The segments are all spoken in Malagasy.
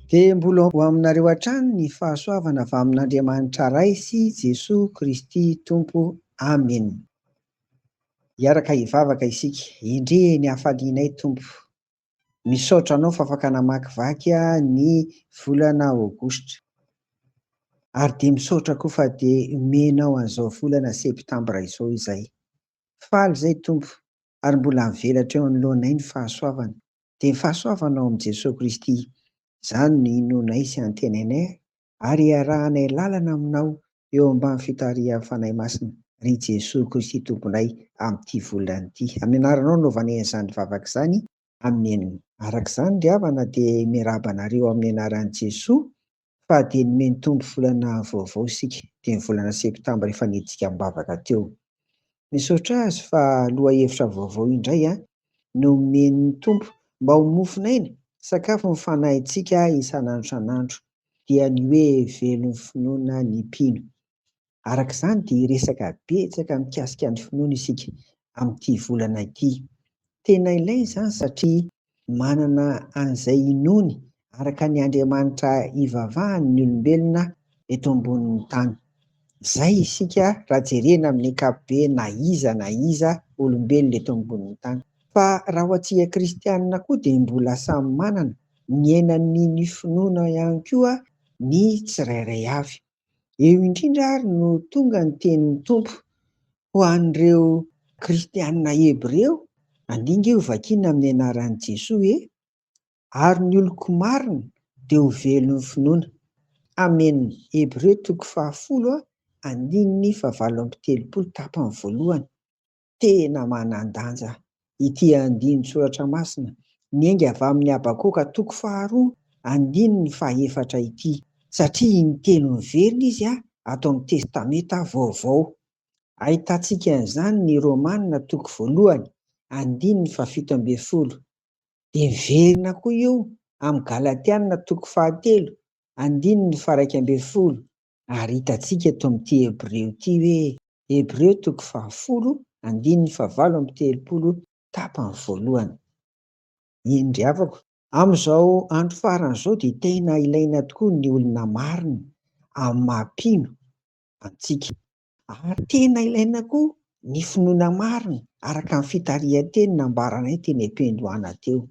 Dia mbola ho aminareo hatrany ny fahasoavana avy amin'Andriamanitra Ray sy Jesoa Kristy Tompo. Amena. Hiaraka hivavaka isika. Endrey ny hafalianay Tompo. Misaotra Anao fa afaka namakivaky ny volana Aogositra. Ary dia misaotra koa fa dia omenao an'izao volana Septambra izao izay. Faly izay Tompo ary mbola mivelatra eo anoloanay ny fahasoavana. Dia ny fahasoavana ao amin'i Jesoa Kristy. Izany no inoanay sy antenainay ary iarahanay lalana aminao eo ambany fitarihan'ny Fanahy Masina, ry Jesoa Kristy Tomponay, amin'ity volana ity. Amin'ny anaranao no anaovanay an'izany vavaka izany. Amena. Araka izany ry havana dia miarahaba anareo amin'ny anaran'i Jesoa fa dia nomen'ny Tompo volana vaovao isika, dia ny volana septambra efa niditsika am-bavaka teo. Misaotra Azy fa lohahevitra vaovao indray no nomen'ny Tompo mba ho mofon'aina, sakafon'ny fanahintsika isan'andro isan'andro, dia ny hoe velon'ny finoana ny mpino. Araka izany dia hiresaka betsaka mikasika ny finoana isika amin'ity volana ity. Tena ilaina izany satria manana an'izay inoany araka ny Andriamanitra ivavahany ny olombelona eto ambonin'ny tany. Izay isika raha jerena amin'ny ankapobeny na iza na iza olombelona eto ambonin'ny tany. Fa raha ho antsika kristianina koa dia mbola samy manana ny ainan'ny ny finoana ihany koa ny tsirairay avy. Eo indrindra ary no tonga ny tenin'ny Tompo ho an'ireo kristianina hebreo, andinga io vakiana amin'ny anaran'i Jesoa hoe, Ary ny oloko marina dia ho velon'ny finoana. Amena. Hebreo toko fahafolo andininy fahavalo amby telopolo tapany voalohany. Tena manan-danja ity andinin-tsoratra masina niainga avy amin'i Habakoka toko faharoa andininy fahefatra ity, satria intelo miverina izy ato amin'ny Testamenta Vaovao. Ahitantsika an'izany ny Romana toko voalohany andininy fahafito ambin'ny folo. Dia miverina koa io amin'ny Galatiana toko fahatelo andininy faha-iraika ambin'ny folo, ary hitantsika eto amin'ity Hebreo ity hoe Hebreo toko fahafolo andininy fahavalo amby telopolo tapany voalohany. Eny ry havako, amin'izao andro farany izao dia tena ilaina tokoa ny olona marina amin'ny maha mpino antsika. Ary tena ilaina koa ny finoana marina araka ny fitarihan-teny nambaranay teny am-piandohana teo.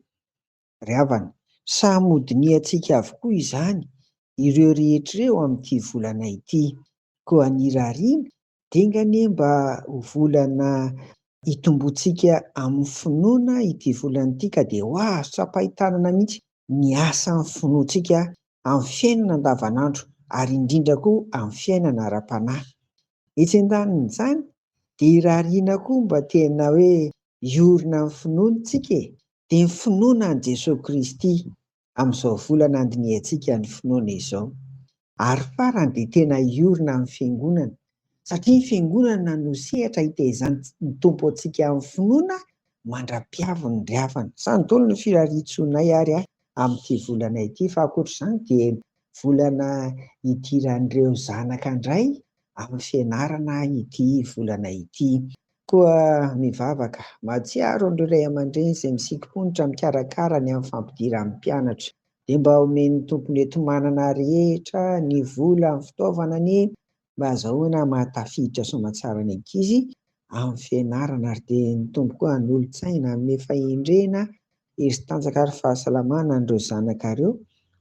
Ry havana, samy hodinihantsika avokoa izany ireo rehetra ireo amin'ity volana ity. Koa ny irariana dia enga anie mba ho volana hitomboantsika amin'ny finoana ity volana ity ka dia ho azo tsapain-tanana mihitsy ny asan'ny finoantsika amin'ny fiainana andavanandro ary indrindra koa amin'ny fiainana ara-panahy. Etsy an-danin'izany dia irariana koa mba tena hoe hiorina amin'ny finoana isika e! dia ny finoana an'i Jesoa Kristy amin'izao volana andinihantsika ny finoana izao. Ary farany dia tena hiorina amin'ny Fiangonana, satria ny Fiangonana no sehatra hitaizan'ny Tompo antsika amin'ny finoana mandra-piaviny ry havana. Izany daholo no firarian-tsoanay ary amin'ity volana ity, fa ankoatr'izany dia volana hidiran'ireo zanaka indray amin'ny fianarana ity volana ity. Koa mivavaka, mahatsiaro an'ireo ray aman-dreny izay misikim-ponitra mikarakara ny amin'ny fampidiran'ny mpianatra. Dia mba omen'ny Tompo ny enti-manana rehetra, ny vola, ny fitaovana anie mba hazahoana mahatafiditra soamatsara ny ankizy amin'ny fianarana ary dia ny Tompo koa hanolo-tsaina, hanome fahendrena, hery sy tanjaka ary fahasalamana an'ireo zanakareo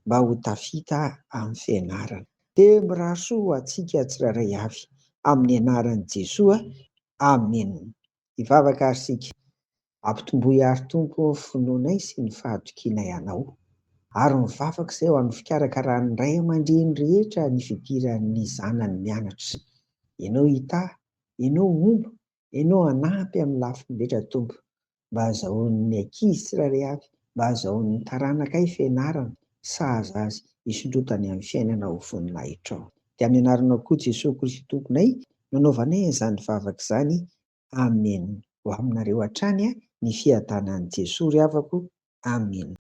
mba ho tafita amin'ny fianarana. Dia mirary soa ho antsika tsirairay avy amin'ny anaran'i Jesoa. Amen. Hivavaka ary isika. Ampitomboy àry Tompo ny finoanay sy ny fahatokianay Anao. Ary mivavaka izay ho an'ny fikarakaran'ny ray aman-dreny rehetra ny fidiran'ny zanany mianatra. Ianao hitahy, Ianao homba, Ianao hanampy amin'ny lafiny rehetra Tompo. Mba hazahoan'ny ankizy tsirairay avy, mba hazahoan'ny taranakay fianarana sahaza azy hisondrotany amin'ny fiainana ho voninahitrao. Dia amin'ny anaranao koa Jesoa Kristy Tomponay no anaovanay an'izany vavaka izany. Amen. Ho aminareo hatrany ny fiadanan'i Jesoa ry havako. Amen.